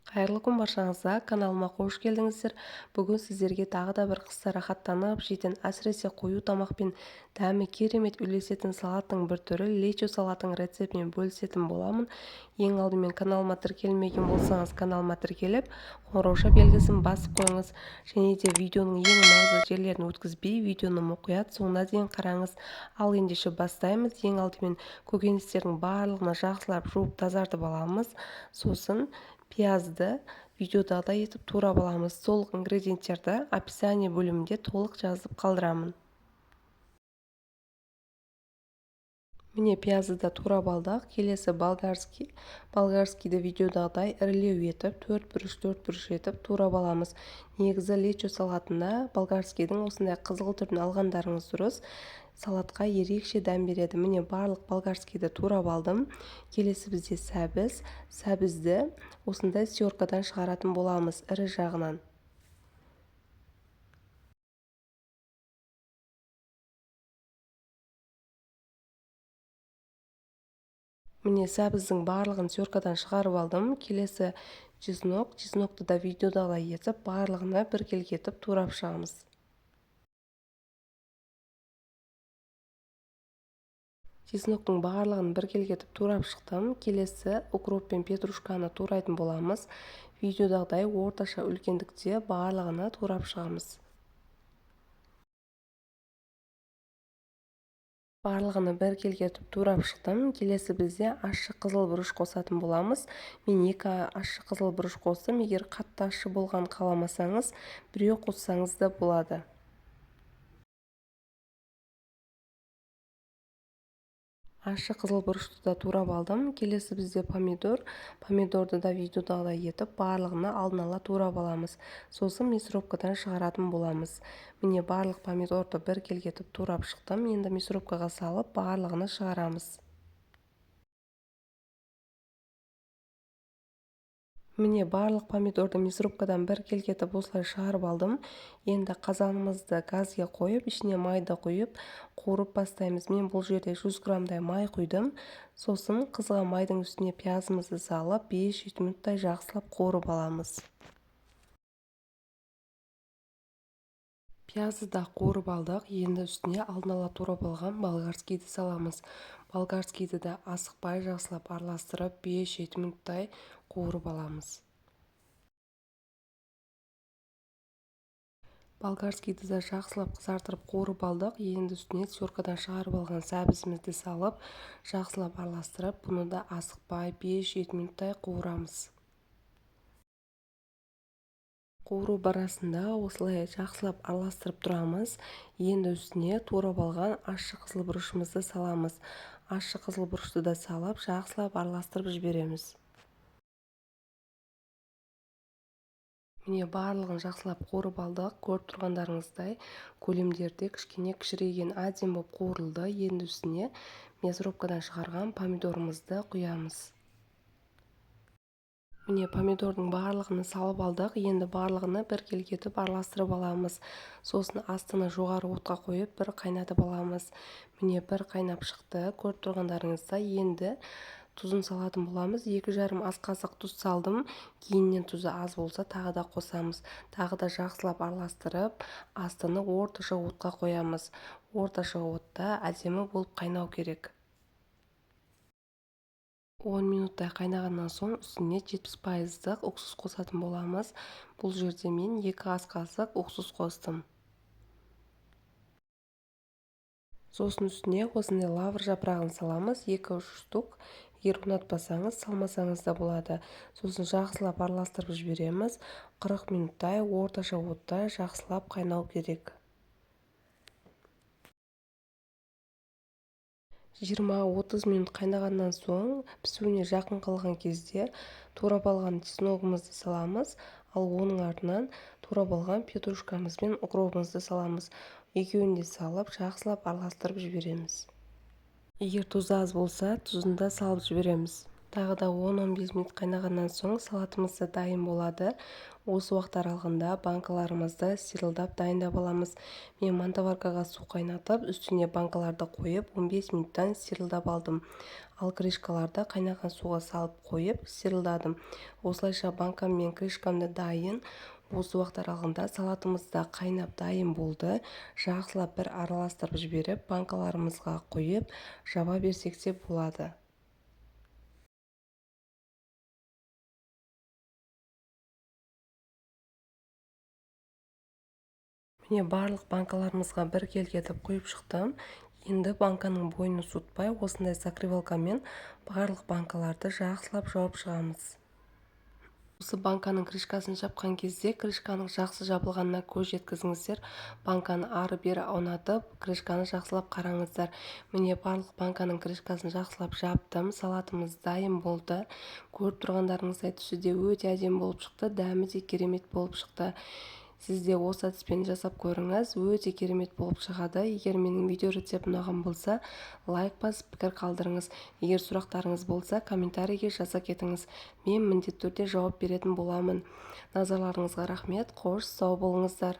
Қайырлы күн баршаңызға, каналыма қош келдіңіздер. Бүгін сіздерге тағы да бір қыста рахаттанып жейтін, әсіресе қою тамақпен дәмі керемет үйлесетін салаттың бір түрі лечо салатының рецептімен бөлісетін боламын. Ең алдымен каналыма тіркелмеген болсаңыз, каналыма тіркеліп, қоңырауша белгісін басып қойыңыз. Және де видеоның ең маңызды жерлерін өткізбей, видеоны мұқият соңына дейін қараңыз. Ал ендеше бастаймыз. Ең алдымен көкөністердің барлығын жақсылап жуып тазартып аламыз. Сосын пиязды видеодағыдай етіп турап аламыз. Толық ингредиенттерді описание бөлімінде толық жазып қалдырамын. Міне, пиязды да турап алдық. Келесі болгарский. Болгарскийді видеодағыдай ірілеу етіп, төрт бұрыш, төрт бұрыш етіп турап аламыз. Негізі лечо салатында болгарскийдің осындай қызғылт түрін алғандарыңыз дұрыс. Салатқа ерекше дәм береді. Міне, барлық болгарскийді турап алдым. Келесі бізде сәбіз. Сәбізді осындай теркадан шығаратын боламыз, ірі жағынан. Міне, сәбіздің барлығын теркадан шығарып алдым. Келесі чеснок. Чеснокты да видеодағыдай етіп, барлығына біркелкі етіп турап шығамыз. Чесноктың барлығын біркелкі етіп турап шықтым. Келесі укроп пен петрушканы турайтын боламыз. Видеодағыдай орташа үлкендікте барлығына турап шығамыз. Барлығını біркелкі етіп турап шықтым. Келесі бізде ащы қызыл бұрыш қосатын боламыз. Мен 2 ащы қызыл бұрыш қостым. Егер қатты ащы болғанын қаламасаңыз, біреу қоссаңыз да болады. Ащы қызыл бұрышты да турап алдым. Келесі бізде помидор. Помидорды да видеодағыдай етіп барлығына алдын ала турап аламыз. Сосын мясорубкадан шығаратын боламыз. Міне, барлық помидорды біркелкі етіп турап шықтым. Енді мясорубкаға салып барлығını шығарамыз. Міне, барлық помидорды мясорубкадан біркелкі етіп осылай шығарып алдым. Енді қазанымызды газге қойып, ішіне майды құйып, қуырып бастаймыз. Мен бұл жерде 100 граммдай май құйдым. Сосын қызған майдың үстіне пиязымызды салып, 5-7 минуттай жақсылап қуырып аламыз. Пиязды да қуырып алдық. Енді үстіне алдын ала турап алған болгарскийді саламыз. Болгарскийді де асықпай жақсылап араластырып, 5-7 минуттай қуырып аламыз. Болгарскийді де жақсылап қызартырып қуырып алдық. Енді үстіне теркадан шығарып алған сәбізімізді салып, жақсылап араластырып, бұны да асықпай 5-7 минуттай қуырамыз. Қуыру барысында осылай жақсылап араластырып тұрамыз. Енді үстіне турап алған ащы қызыл бұрышымызды саламыз. Ащы қызыл бұрышты да салып, жақсылап араластырып жібереміз. Міне, барлығын жақсылап қуырып алдық. Көріп тұрғандарыңыздай, көлемдері кішкене кішірейген, әдемі болып қуырылды. Енді үстіне мясорубкадан шығарған помидорымызды құямыз. Міне, помидордың барлығын салып алдық. Енді барлығını біркелкі етіп араластырып аламыз. Сосын астыны жоғары отқа қойып, бір қайнатып аламыз. Міне, бір қайнап шықты. Көріп тұрғандарыңыздай, енді тұзын салатын боламыз. Екі жарым ас қасық тұз салдым. Кейіннен тұзы аз болса, тағы да қосамыз. Тағы да жақсылап араластырып, астыны орташа отқа қоямыз. Орташа отта әдемі болып қайнау керек. 10 минуттай қайнағаннан соң үстіне жетпіс пайыздық уксус қосатын боламыз. Бұл жерде мен 2 ас қасық уксус қостым. Сосын үстіне осындай лавр жапырағын саламыз, екі-үш штук. Егер ұнатпасаңыз, салмасаңыз да болады. Сосын жақсылап араластырып жібереміз. 40 минуттай орташа отта жақсылап қайнау керек. Жиырма-отыз минут қайнағаннан соң, пісуіне жақын қалған кезде турап алған чесногымызды саламыз, ал оның артынан турап алған петрушкамыз бен укробымызды саламыз. Екеуін де салып, жақсылап араластырып жібереміз. Егер тұзы аз болса, тұзын да салып жібереміз. Тағы да 10-15 минут қайнағаннан соң салатымыз да дайын болады. Осы уақыт аралығында банкаларымызды сирылдап дайындап аламыз. Мен мантоваркаға су қайнатып, үстіне банкаларды қойып, 15 минуттан сирылдап алдым. Ал крышкаларды қайнаған суға салып қойып, сирылдадым. Осылайша банкам мен крышкам да дайын. Осы уақыт аралығында салатымыз да қайнап дайын болды. Жақсылап бір араластырып жіберіп, банкаларымызға құйып, жаба берсек те болады. Міне, барлық банкаларымызға бір келкі етіп құйып шықтым. Енді банканың бойын суытпай, осындай закрывалкамен барлық банкаларды жақсылап жауып шығамыз. Осы банканың крышкасын жапқан кезде крышканың жақсы жабылғанына көз жеткізіңіздер. Банканы ары-бері аунатып, крышканы жақсылап қараңыздар. Міне, барлық банканың крышкасын жақсылап жаптым. Салатымыз дайын болды. Көріп тұрғандарыңыздай түсі де өте әдемі болып шықты, дәмі де керемет болып шықты. Сіз де осы әдіспен жасап көріңіз, өте керемет болып шығады. Егер менің видео рецептім ұнаған болса, лайк басып пікір қалдырыңыз. Егер сұрақтарыңыз болса, комментарийге жаза кетіңіз. Мен міндетті түрде жауап беретін боламын. Назарларыңызға рахмет. Қош, сау болыңыздар.